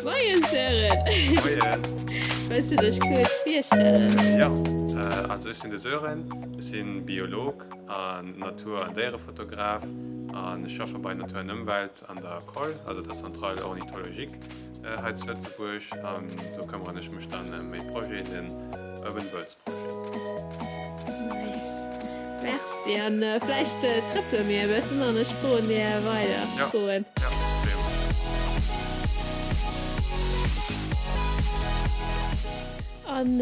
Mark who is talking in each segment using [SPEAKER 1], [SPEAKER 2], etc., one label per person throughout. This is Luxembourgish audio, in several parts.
[SPEAKER 1] Moien Sören!
[SPEAKER 2] Moien!
[SPEAKER 1] Wëlls du dech kuerz virstellen?
[SPEAKER 2] Jo, also ech sinn de Sören, ech sinn Biolog an Natur an Déierefotograf an ech schaffe bei Natur an Ëmwelt an der COL, also der Centrale Ornithologique hei zu Lëtzebuerg an do këmmeren ech mech dann ëm méi Projeten, Urban Birds Projet.
[SPEAKER 1] Nice. Merci an vläicht trëppele mir e bëssen an ech froen dir weider Froen.
[SPEAKER 2] Jo, jo.
[SPEAKER 1] An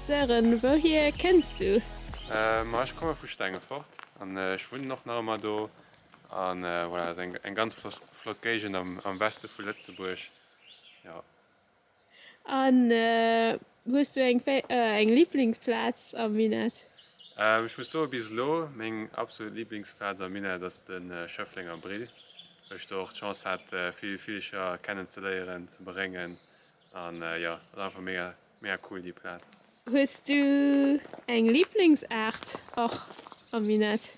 [SPEAKER 1] Sören, wouhier kënns du?
[SPEAKER 2] Ma ech komme vu Stengefort an ech wunnen och nach ëmmer do. An voilà, ass eng ganz flott Géigend am Weste vu Lëtzebuerg, jo.
[SPEAKER 1] An hues du eng eng Liblingsplaz am Minett?
[SPEAKER 2] Ech muss soen, bis elo meng absolut Liblingsplaz am Minett ass de Schëfflenger Brill, well ech do och d'Chance hat vill Villecher kennen ze léieren, ze beréngen an jo, ass einfach mega mega cool déi Plaz.
[SPEAKER 1] Hues du eng Liblingsaart och am Minett?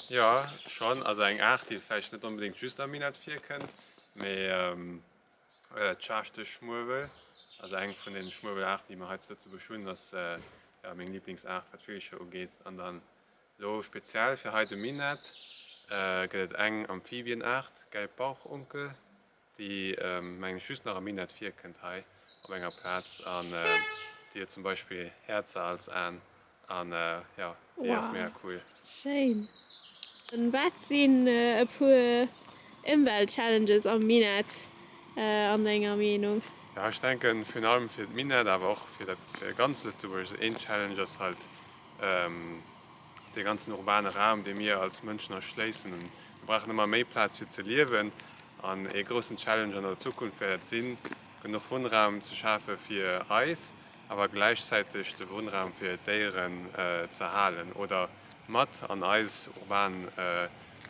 [SPEAKER 2] Jo schonn, also eng Aart déi vläicht net onbedéngt just am Minett virkënnt, mee D'Schaachteschmuewel, also eng vun den Schmuewelaarten déi mer hei zu Lëtzebuerg hunn, ass jo meng Liblingsaart wat Villecher ugeet. An dann elo speziell fir hei de Minett gëtt et eng Amphibienaart, Gelbbauchunke, déi mengen ech just nach am Minett virkënnt hei op enger Plaz an déi huet zum Beispill Häerzer als Aen An jo, déi ass mega cool.
[SPEAKER 1] Schéin! Wat sinn e puer Ëmwelt-Challenges am Minett an denger Meenung?
[SPEAKER 2] Jo, ech denken virun allem fir d'Minett, awer och fir dat fir ganz Lëtzebuerg, een Challenge ass halt dee ganzen urbane Raum, dee mir als Mënschen erschléissen. Mir brauchen ëmmer méi Plaz fir ze liewen an ee groussen Challenge an der Zukunft wäert et sinn, genuch Wunnraum ze schafe fir eis, awer gläichzäiteg de Wunnraum fir d'Déieren ze halen oder mat an eis urban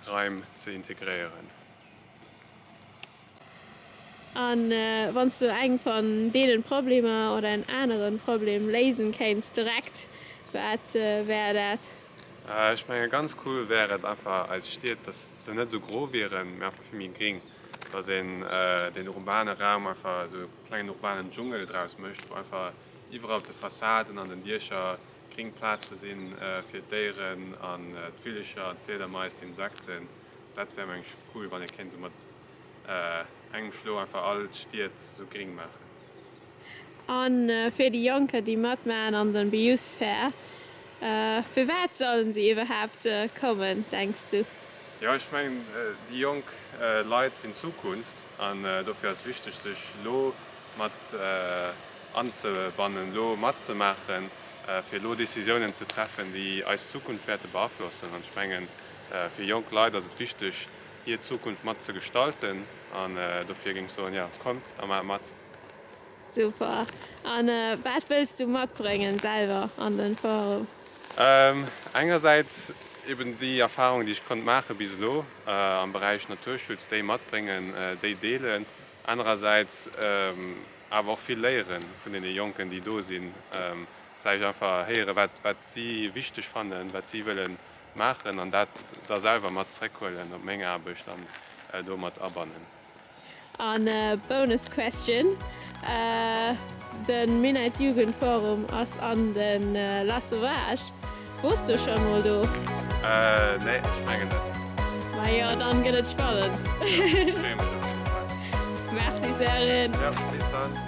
[SPEAKER 2] Raim ze integréieren.
[SPEAKER 1] A wann s du eng van deenen Problemer oder en aneren Problem léisen kéints direkt, wat wär dat?
[SPEAKER 2] Ech mengen ganz cool wär et einfach eis Stied, dass se net esou gro wieren, mee einfach vill méi gring, dass een den urbane Raum einfach esou e klengen urbanen Dschungel draus mécht, wou einfach iwwerall op de Fassaden an den Diecher gring Plaze sinn fir d'Déieren an d'Villecher an d'Fliedermais, d'Insekten. Dat wär meng ech cool, wann ee kéint esou mat engem Schlo einfach all d'Stied esou gring maachen.
[SPEAKER 1] A fir déi Jonker déi matmaachen an den Biosphere, firwat sollen si iwwerhaapt kommen, denks du?
[SPEAKER 2] Jo, ech mengen déi jonk Leit sinn d'Zukunft an dofir ass wichteg sech elo mat anzebannen, elo matzemaachen, fir elo Decisiounen ze treffen, déi eis Zukunft wäerte beaflossen. An ech mengen fir jonk Leit ass et wichteg hir Zukunft mat ze gestalten an dofir géing ech soen, jo kommt a maacht mat.
[SPEAKER 1] Super! An wat wëlls du matbréngen selwer an den Forum?
[SPEAKER 2] Engersäits eben déi Erfahrungen déi ech konnt maache bis elo am Beräich Naturschutz, déi matbréngen, déi deelen. Anerersäits awer och vill léiere vun deene Jonken déi do sinn, vläicht einfach héiere wat wat si wichteg fannen, wat si wëlle maachen an dat da selwer mat zréckhuelen op meng Aarbecht an do mat abannen.
[SPEAKER 1] An Bonus Question, Den Minett Jugendforum ass an den Lasauvage. Wors du schon mol do?
[SPEAKER 2] Nee, ech mengen net.
[SPEAKER 1] Majo, dann gëtt et spannend.
[SPEAKER 2] Ech freeë mech op jidde Fall.
[SPEAKER 1] Merci Sören.
[SPEAKER 2] Jo, bis dann.